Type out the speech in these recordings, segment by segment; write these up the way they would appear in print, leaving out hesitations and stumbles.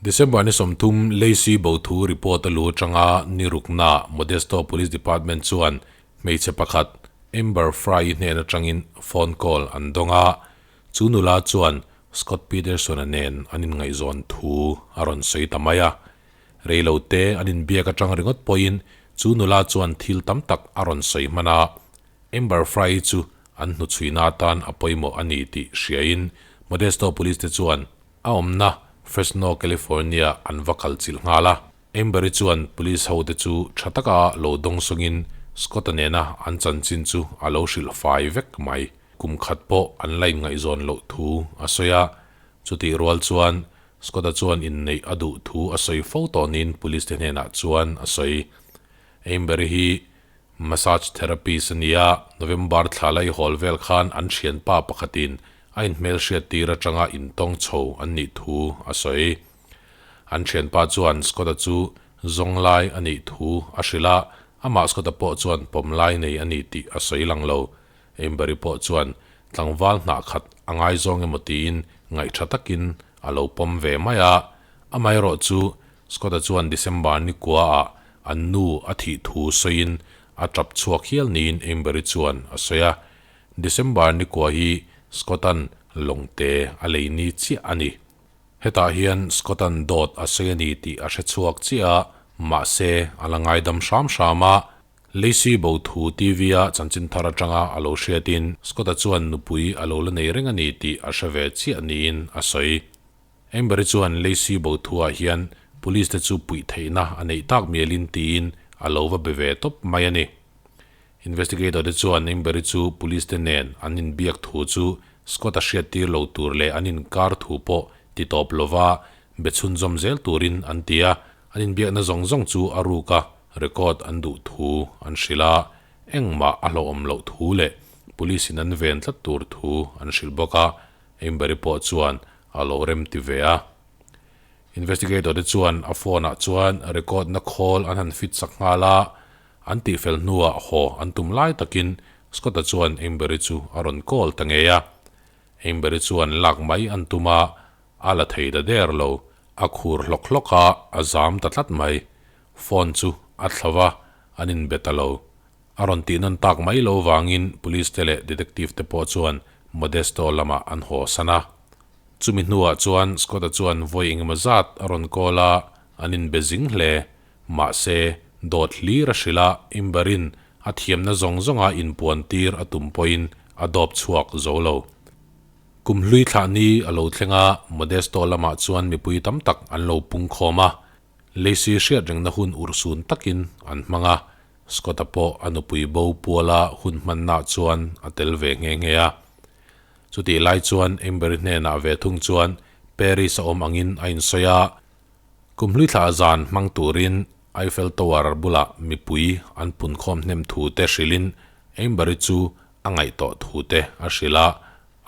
December ni 30 Lacey bo thu report a lu atanga ni rukna Modesto Police Department chuan hmeichhe pakhat Amber Frey hnen atangin phone call an dawng a, chu nula chuan Scott Peterson-a nen an inngaihzawn thu a rawn sawi ta mai a. Reilo te an inbiak atang ringawt pawhin chu nula chuan thil tam tak a rawn sawi hman a, Amber Frey chu an hnuchhuina atan a pawimawh a ni tih hriain Modesto Police te chuan a awmna Fresno, California an va kal chilh nghal a. Amber-i chuan police hote chu tha taka lo dawng sawngin Scott-a nena an chanchin chu a lo hrilh fai vek mai. Kum khat pawh an la inngaihzawn loh thu a sawi a, chutih rual chuan Scott-a chuan inneih a duh thu a sawi fo tawnin police te hnenah chuan a sawi. Amber-i hi massage therapist a ni a, November thla lai hawl vel khan an thianpa pakhatin a inhmelhriat tir atanga intawng chho an nih thu a sawi. An thianpa chuan Scott-a chu zawng lai a nih thu a hrilh a, amah Scott-a pawh chuan pawm lai nei a ni tih a sawi lang lo. Amber-i pawh chuan tlangval hnah khat a ngaizawng emaw tiin ngaihtha takin a lo pawm ve mai a. Amaherawh chu Scott-a chuan December ni kuaah an nu a thih thu sawiin a tap chhuak hial niin Amber-i chuan a sawi a. December ni kua hi Scott-a'n lawngte a lei ni chiah a ni. Hetah hian Scott-a'n dawt a sawi a ni tih a hre chhuak chiah a, mahse a la ngaidam hram hram a. Lacey bo thu TV-a chanchin thar atanga a lo hriatin Scott-a chuan nupui a lo la nei reng a ni tih a hre ve chiah niin a sawi. Amber-i chuan Lacey bo thuah hian police te chu puih theihna a neih tak mialin tiin a lo va be ve tawp mai a ni. Investigator te chuan Amber-i chu police te nen an inbiak thu chu Scott-a hriattir lo tur leh an inkar thu pawh ti tawp lova be chhunzawm zel turin an ti a, an inbiakna zawng zawng chu a ruk a, record an duh thu an hrilh a, engmah a hlauhawm loh thu leh police in an ven tlat tur thu an hrilh bawk a, Amber-i pawh chuan a lo rem ti ve a. Investigator te chuan a phone ah chuan record na khawl an han fit sak nghal a, an tihfel hnuah haw an tum lai takin Scott-a chuan Amber-i chu a rawn call ta ngei a. Amber-i chuan lak mai an tum a, a la thei ta der lo, a khur hlawk hlawk a, a zam ta tlat mai. Phone chu a thla va, an inbe ta lo. A rawn tih nawn tak mai lo vangin Police te leh Detective te pawh chuan Modesto lamah an haw san a. Chumi hnuah chuan Scott-a chuan vawi engemaw zat a rawn call a, an inbe zing hle. Mahse, dawt hlir a hrilh a, Amber-in a thiamna zawng zawnga inpuan tir a tum pawhin a dawp chhuak zo lo. Kum hlui thlah ni a lo thleng a, Modesto lamah chuan mipui tam tak an lo pung khawm a. Lacey hriat rengna hun urhsun takin an hmang a, Scott-a pawh a nupui bo puala hun hmannaah chuan a tel ve nghe nghe a. Chutih lai chuan Amber-i hnenah ve thung chuan Paris a awm angin a insawi a, kum hlui thlah zan hmang turin Eiffel Tower bulah mipui an punkhawm hnem thu te hrilhin Amber-i chu a ngaih tawh thu te a hrilh a,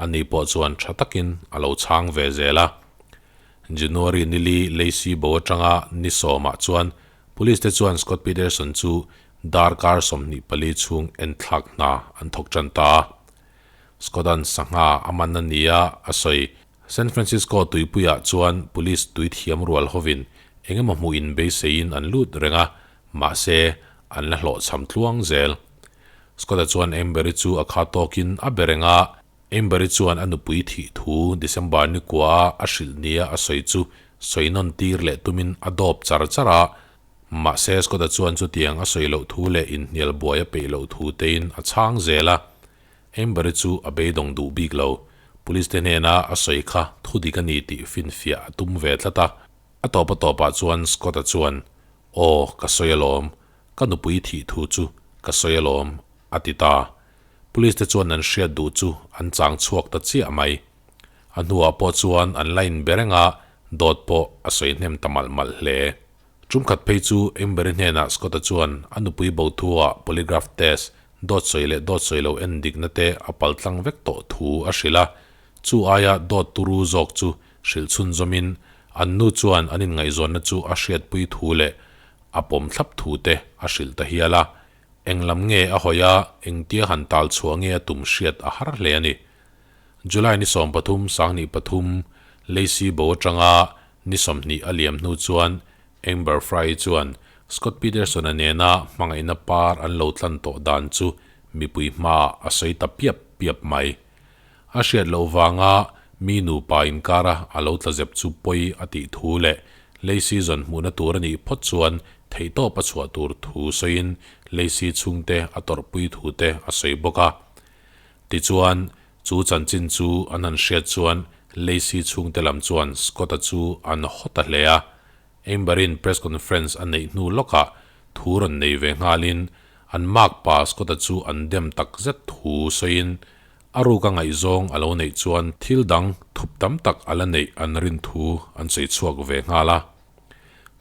ani pawh chuan tha takin a lo chhang ve zel a. January nili Lacey bo atanga ni sawmah chuan Police te chuan Scott Peterson chu darkar 24 chhung enthlak hna an thawk tan ta a. Scott-a'n sangha a man a ni a, a sawi. San Francisco tuipuiah chuan police tui thiam rual hovin engemaw hmuh in beiseiin an lut reng a, mahse an la hlawhchham tluang zel. Scott-a chuan Amber-i chu a kha tawkin a be reng a, Amber-i chuan a nupui thih thu December ni kua a hrilh nia a sawi chu sawi nawn tir leh tumin a dawp char char a, mahse Scott-a chuan chutiang a sawi loh thu leh inhnial buai a peih loh thu tein a chhang zel a. Amber-i chu a beidawng duh bik lo, police te hnena a sawi kha thu dik a ni tih finfiah a tum ve tlat a. A tawp a tawpah chuan Scott-a chuan, Aw, ka sawi alawm, ka nupui thih thu chu ka sawi alawm, a ti ta. Police te chuan an hriat duh chu an chang chhuak ta chiah mai. A hnuah pawh chuan an la inbe reng a, dawt pawh a sawi hnem ta malh malh hle. Tum khat phei chu Amber-i hnenah Scott-a chuan a nupui bo thua polygraph test, dawt sawi leh dawt sawi lo en dikna te a pal tlang vek tawh thu a hrilh a. Chu aia dawt turu zawk chu hrilh chhunzawmin an nu chuan an inngaihzawnna chu a hriatpui thu leh a pawm thlap thu te a hrilh ta hial a. Eng lam nge a hawi a, engtia han tal chhuah nge a tum hriat a har hle a ni. July ni 13, 2003, Lacey bo atanga Ni 20 a liam hnu chuan Amber Frey chuan Scott Peterson-a nena hmangaihna par an lo tlan tawh dan chu mipui hmaah a sawi ta piap piap mai. A hriat loh vanga mi nupa inkara a lo tla zep chu pawi a tih thu leh Lacey zawn hmuhna tur a nih phawt chuan theihtawp a chhuah tur thu sawiin Lacey chhungte a tawrhpui thu te a sawi bawk a. Tichuan, chu chanchin chu an han hriat chuan Lacey chhungte lam chuan Scott-a chu an haw ta hle a. Amber-in press conference a neih hnu lawkah thu rawn nei ve nghalin an makpa Scott-a chu an dem tak zet thu sawiin a ruka ngaihzawng a lo neih chuan thil dang thup tam tak a la neih an rin thu an sawi chhuak ve nghal a.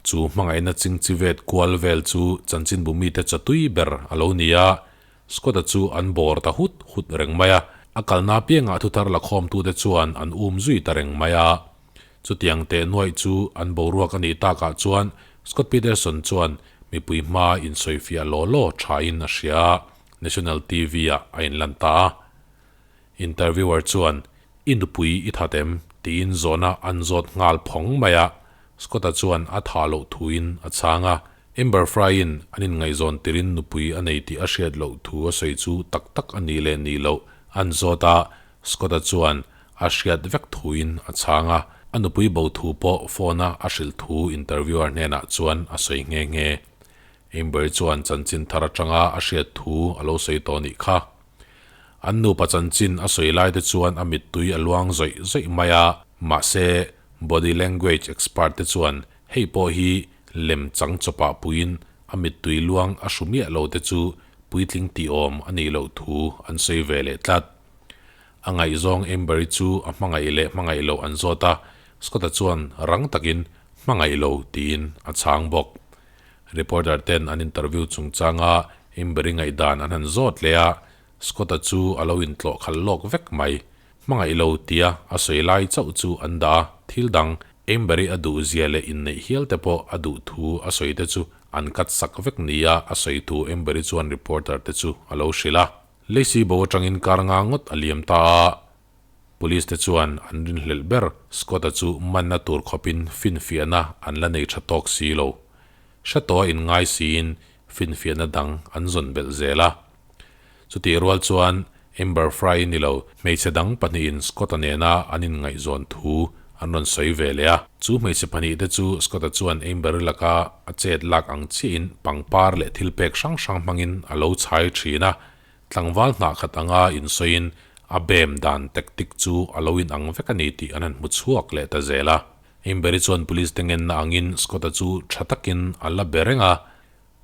Chu hmangaihna chingchi vet kual vel chu chanchinbu mite chatui ber a lo ni a, Scott-a chu an bawr ta hut hut reng mai a, a kalna piangah thuthar lakhawmtute chuan an um zui ta reng mai a. Chutiang teh nuaih chu an boruak a nih takah chuan Scott Peterson chuan mipui hma insawifiah law law thain a hria a, National TV-ah a inlan ta a. Interviewer chuan, I nupui i that em? tiin zawhna an zawt nghal phawng mai a, Scott-a chuan a thah loh thuin a chhang a. Amber Frey-in an inngaihzawn tirin nupui a nei tih a hriat loh thu a sawi chu tak tak a nih leh nih loh an zawt a, Scott-a chuan a hriat vek thuin a chhang a, a nupui bo thu pawh phone-a a hrilh thu interviewer hnenah chuan a sawi nghe nghe. Amber chuan chanchin thar atanga a hriat thu a lo sawi tawh nih kha. An nupa chanchin a sawi lai te chuan a mittui a luang zawih zawih mai a, mahse body language expert te chuan hei pawh hi lem chang chawpah puiin a mittui luang a hru miah lo te chu puitling tih awm a nih loh thu an sawi ve leh tlat. A ngaihzawng Amber-i chu a hmangaih leh hmangaih loh an zawt a, Scott-a chuan rang takin hmangaih lo tiin a chhang bawk. Reporter ten an interview chungchanga Amber-i ngaihdan an han zawt leh a, Scott-a chu a lo intlawh khalh lawk vek mai. Hmangaih lo tia a sawi lai chauh chu an dah a, thil dang Amber-i a duh zia leh inneih hial te pawh a duh thu a sawi te chu an cut sak vek nia a sawi thu Amber-i chuan reporter te chu a lo hrilh a. Lacey bo atangin kar nga ngawt a liam ta a, Police te chuan an rinhlelh ber Scott-a chu manna tur khawpin finfiahna an la nei tha tawk si lo. Hre tawh a inngai siin finfiahna dang an zawn belh zel a. Chutih rual chuan Amber Frey ni lo hmeichhe dang pahnihin Scott-a nena an inngaihzawn thu an rawn sawi ve leh a. Chu hmeichhe pahnihte chu Scott-a chuan Amber-i laka a chet lak ang chiahin pangpar leh thilpek hrang hrang hmangin a lo chhai thin a, tlangval hnah khat anga insawiin a bem dan tactic chu a lo inang vek a ni tih an han hmu chhuak leh ta zel a. Amber-i chuan police te ngenna angin Scott-a chu tha takin a la be reng a.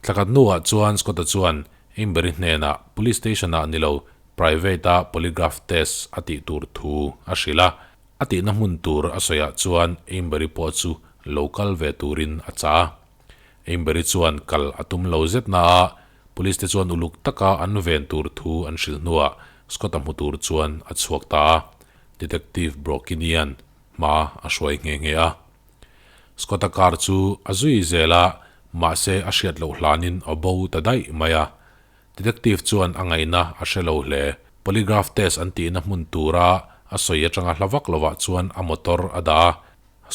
Thlakhat hnuah chuan Scott-a chuan Amber-i hnenah police station-ah ni lo private-a polygraph test a tih tur thu a hrilh a. A tihna hmun tur a sawiah chuan Amber-i pawh chu lo kal ve turin a chah a. Amber-i chuan kal a tum lo zet na a, Police te chuan uluk taka an ven tur thu an hrilh hnuah Scott-a hmu tur chuan a chhuak ta a, Detective Brokinian hma a hruai nghe nghe a. Scott-a car chu a zui zel a, mahse a hriat loh hlanin a bo ta daih mai a. Detective chuan a ngaihna a hre lo hle. Polygraph test an tihna hmun tura a sawi atanga hla vak lovah chuan a motor a dah a.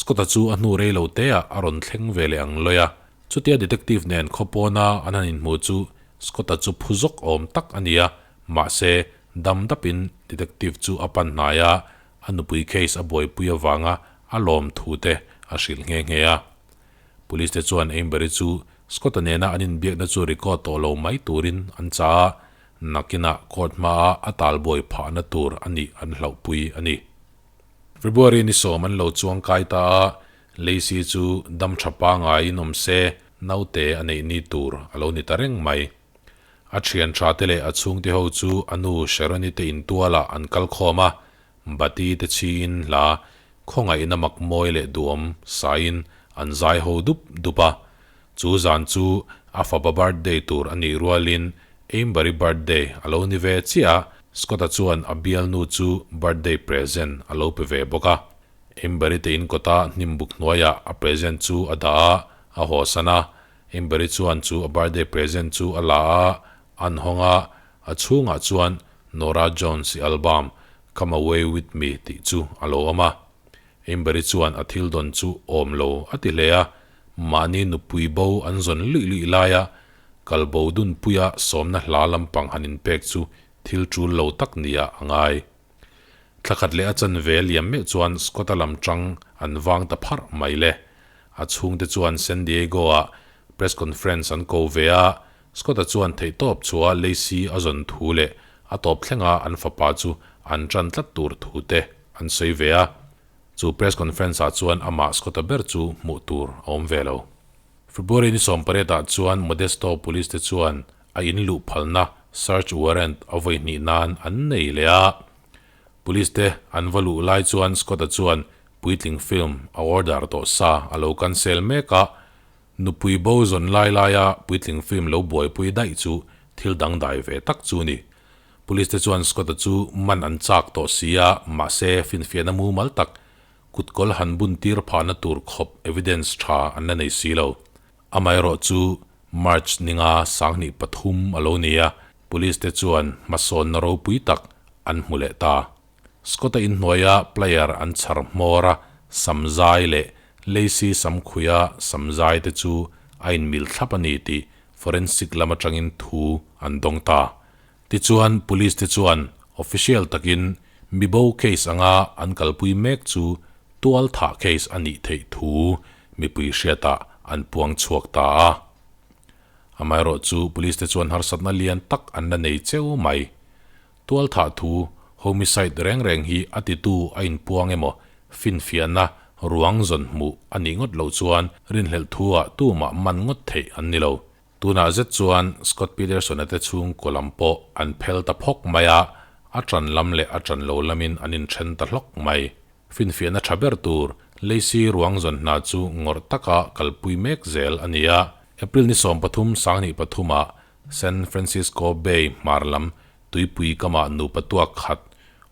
Scott-a chu a hnu rei lo teah a rawn thleng ve leh ang lawi a. Chutia detective nen khawpawna an han inhmu chu Scott-a chu phu zawk awm tak a ni a, mahse dam dapin detective chu a pan hnai a, a nupui case a buaipui avanga a lawm thu te a hrilh nghe nghe a. Police te chuan Amber-i chu Scott-a nena an inbiakna chu record tawh lo mai turin an chah a, nakinah court hmaa a talbuai phahna tur a nih an hlauhpui a ni. February ni sawm an lo chuang kai ta a, Lacey chu dam tha pangaiin awm se naute a neih ni tur a lo ni ta reng mai. A thian tha te leh a chhungte ho chu a nu Sharon-i te intualah an kal khawm a, Bati te chhiin hla khawngaihna mak mawi leh duhawm saiin an zai ho dup dup a. Chu zan chu a fapa birthday tur a nih rualin Amber-i birthday a lo ni ve chiah a, Scott-a chuan a bialnu chu birthday present a lo pe ve bawk a. Amber-i te in kawta hnim buk hnuaiah a present chu a dah a, a hawsan a. Amber-i chuan chu a birthday present chu a la a, an hawng a, a chhungah chuan Norah Jones-i album Come Away With Me tih chu a lo awm a. Amber-i chuan a thil dawn chu awm lo a ti hle a, mahni nupui bo an zawn luih luih laia kal bo dunpuia sawmna hla lampang han inpek chu thil tul lo tak nia a ngai. Thla khat leh a chanve liam meuh chuan Scott-a lam tang an vang ta pharh mai le. A chhungte chuan San Diego-ah press conference an ko ve a, Scott-a chuan theihtawp chhuah Lacey a zawn thu leh a tawp thlenga an fapa chu an tan tlat tur thu te an sawi ve a. Chu press conference-ah chuan amah Scott-a ber chu hmuh tur a awm ve lo. February ni sawmpariatah chuan Modesto Police te chuan a in luh phalna search warrant a vawi hnih nan an nei leh a. Police te an va luh lai chuan Scott-a chuan puitling film a order tawh sa a lo cancel mek a, nupui bo zawn lai laia puitling film lo buaipui daih chu thil dangdai ve tak chu ni. Police te chuan Scott-a chu man an chak tawh si a, mahse finfiahna mumal tak kutkawl han bun tir phahna tur khawp evidence tha an la nei si lo. Amaherawh chu March ninga sanghnih pathum a lo ni a, Police te chuan hmasawnna ropui tak an hmu leh ta. Scott-a inhnuaia player an chhar hmawr a, samzai leh Lacey samkhuia samzai te chu a inmil thlap a ni tih forensic lam atangin thu an dawng ta. Tichuan Police te chuan official takin mibo case anga an kalpui mek chu tual thah case a nih theih thu mipui hriatah an puang chhuak ta a. Amaherawh chu Police te chuan harsatna lian tak an la nei cheu mai. Tual thah thu homicide reng reng hi a titu a inpuang emaw finfiahna ruang zawn hmuh a nih ngawt loh chuan rinhlelh thu ah tumah man ngawt theih an ni lo. Tunah zet chuan Scott Peterson-a te chhungkaw lam pawh an phel ta phawk mai a, a ṭan lam leh a ṭan lo lamin an inṭhen ta hlawk mai. Finfiahna ṭha ber tur Lacey ruang zawn hna chu ngawrh taka kalpui mek zel a ni a. April ni 13 23 ah San Francisco Bay hmar lam tuipui kamah nupa tuak khat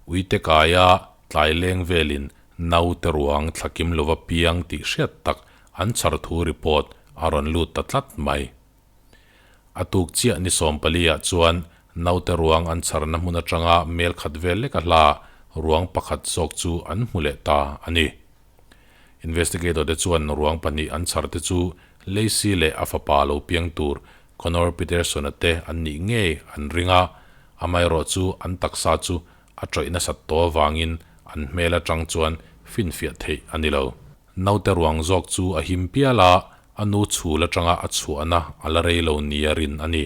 uite kaia tlai leng velin naute ruang thlakim lova piang tih hriat tak an chhar thu report a rawn lut ta tlat mai. A tuk chiah ni 14 ah chuan naute ruang an chharna hmun atanga mel khat vel lek a hla ruang pakhat zawk chu an hmu leh ta a ni. Investigator te chuan ruang pahnih an chhar te chu Lacey leh a fapa lo piang tur Connor Peterson-a te an nih ngei an ring a, amaherawh chu an taksa chu a tawih nasat tawh avangin an hmel atang chuan finfiah theih a ni lo. Naute ruang zawk chu a him pial a, a nu chhul atanga a chhuahna a la rei lo nia rin a ni.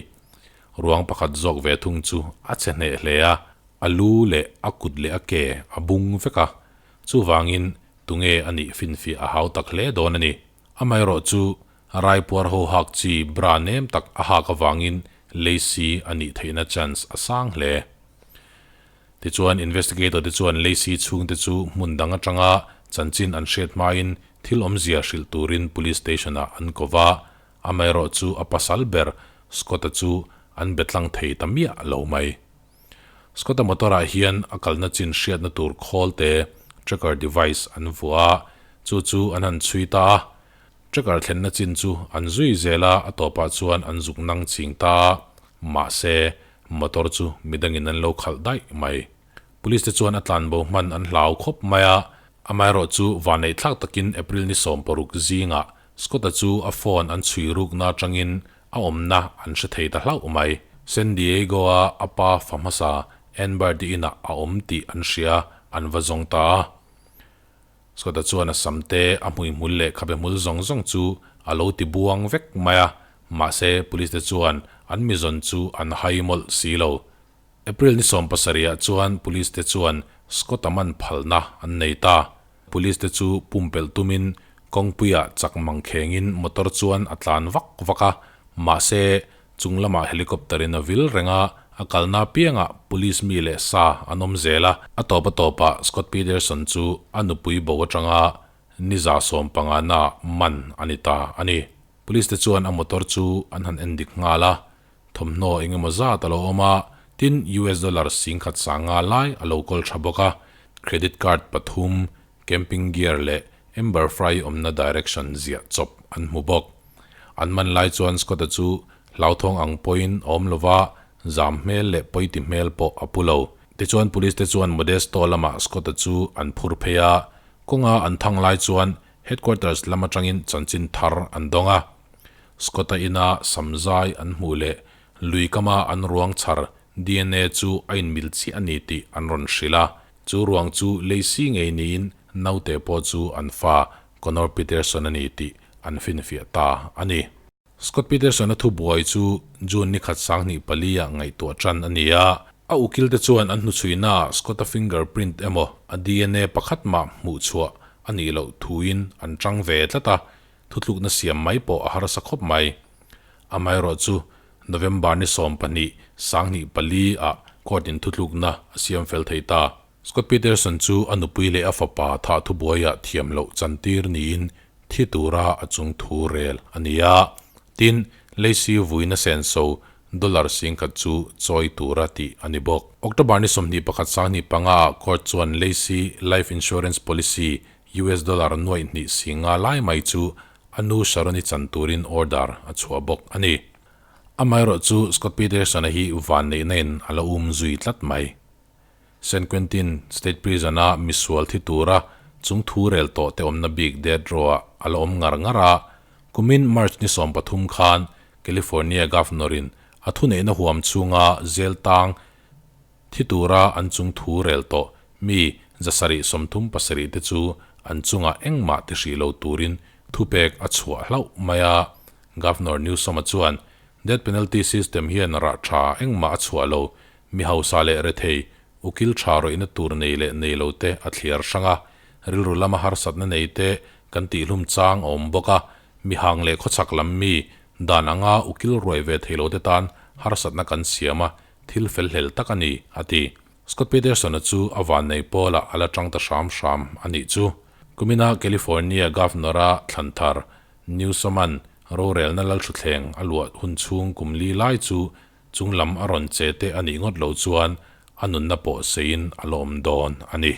Ruang pakhat zawk ve thung chu a che hneh hle a, a lu leh a kut leh a ke a bung vek a, chuvangin tunge a nih finfiah a hau tak hle dawn a ni. Amaherawh chu raipuar ho hak chi bra nem tak a hak avangin Lacey a nih theihna chance a sang hle. Tichuan, investigator te chuan Lacey chhungte chu hmun dang atanga chanchin an hriat hmain thil awmzia hrilh turin police station-ah an ko va, amaherawh chu a pasal ber Scott-a chu an be tlang thei ta miah lo mai. Scott-a motor-ah hian a kalna chin hriatna tur khawl te, tracker device, an vuah a, chu chu an han chhui ta a. Tracker thlenna chin chu an zui zel a, a tawpah chuan an zuk nang ching ta a, mahse, Motor chu midangin an lo khalh daih mai. Police te chuan a tlanbo hman an hlau khawp mai a, amaherawh chu vanneihthlak takin April ni 16 zingah Scott-a chu a phone an chhui rukna atangin a awmna an hre thei ta hlauh mai. San Diego-a a pa fa hmasa Ann Bird-i inah a awm tih an hria, an va zawng ta a. Scott-a chuan a sam te, a hmuihmul leh khabe hmul zawng zawng chu a lo ti buang vek mai a, mahse police te chuan an mizawn chu an hai mawlh si lo. April ni 17 ah chuan police te chuan Scott-a man phalna an nei ta. Police te chu pumpelh tumin kawngpuiah chak mang khengin motor chuan a tlan vak vak a, mahse Chung lamah helicopter in a vil reng a, a kalna apiangah police mi leh sa an awm zel a. A tawp a tawpah Scott Peterson chu a nupui bo atanga ni 15 na man a ni ta a ni. Police te chuan a motor chu an han en dik nghal a, thawmhnaw eng emaw zat a lo awm a, tin US dollar 10,000 sanga lai a lo kawl tha bawk a, credit card pathum, camping gear leh Amber Fry awmna direction ziah chawp an hmu bawk. An man lai chuan Scott-a chu hlauthawng ang pawhin a awm lova, zam hmel leh pawiti hmel pawh a pu lo. Tichuan Police te chuan Modesto lamah Scott-a chu an phur phei a, Kawnga an thang lai chuan Headquarters lam atangin chanchin thar an dawng a. Scott-a ina samzai an hmuh leh lui kama an ruang chhar dna chu a inmil chiah a ni tih an rawn hrilh a. Chu ruang chu Lacey ngei niin naute pawh chu an fa Connor Peterson a ni tih an finfiah ta a ni. Scott Peterson-a thubuai chu June ni khat 2004 ah ngaihtuah tan a ni a. A ukil te chuan an hnuchhuihnaah Scott-a fingerprint emaw a dna pakhat mah hmuh chhuah a nih loh thuin an chang ve tlat a, thutlukna siam mai pawh a harsa khawp mai. Amaherawh chu November ni 12 2004 ah court-in thutlukna a siam fel thei ta. Scott Peterson chu a nupui leh a fapa thah thubuaiah thiam loh chantir niin thi tura a chung thu rel a ni a. Tin, Lacey vuina senso dollar 10,000 chu chawi tura tih a ni bawk. October ni 21 2005 ah court chuan Lacey life insurance policy US dollar nuaih hnih singa lai mai chu a nu Sharon-i chan turin order a chhuah bawk a ni. Amaherawh chu Scott Peterson-a hi vanneihna in a la um zui tlat mai. San Quentin State Prison-a misual thi tura chung thu rel tawh te awmna bik Death Row-ah a la awm ngar ngar a. Kumin March ni 13 khan California Governor-in a thuneihna huam chhunga zel tang thi tura an chung thu rel tawh mi 737 te chu an chungah engmah ti hrih lo turin thupek a chhuah hlauh mai a. Governor Newsom-a chuan Death penalty system hian rah tha engmah a chhuah lo. Mi hausa leh rethei, ukil tha rawihna tur nei leh nei lo te a thliar hrang a, rilru lama harsatna nei te kan tihhlum chang a awm bawk a, mi hang leh khawchhak lam mi, dan anga ukil ruai ve thei lo te tan harsatna kan siam a, thil fel hlel tak a ni, a ti. Scott Peterson-a chu a vannei pawlah a la tang ta hram hram a nih chu. Kumina California Governor-a thlan thar Newsom-a'n rorelna lalthuthleng a luah hun chhung kum li lai chu Chung lam a rawn che te a nih ngawt loh chuan a nunna pawh seiin a la awm dawn a ni.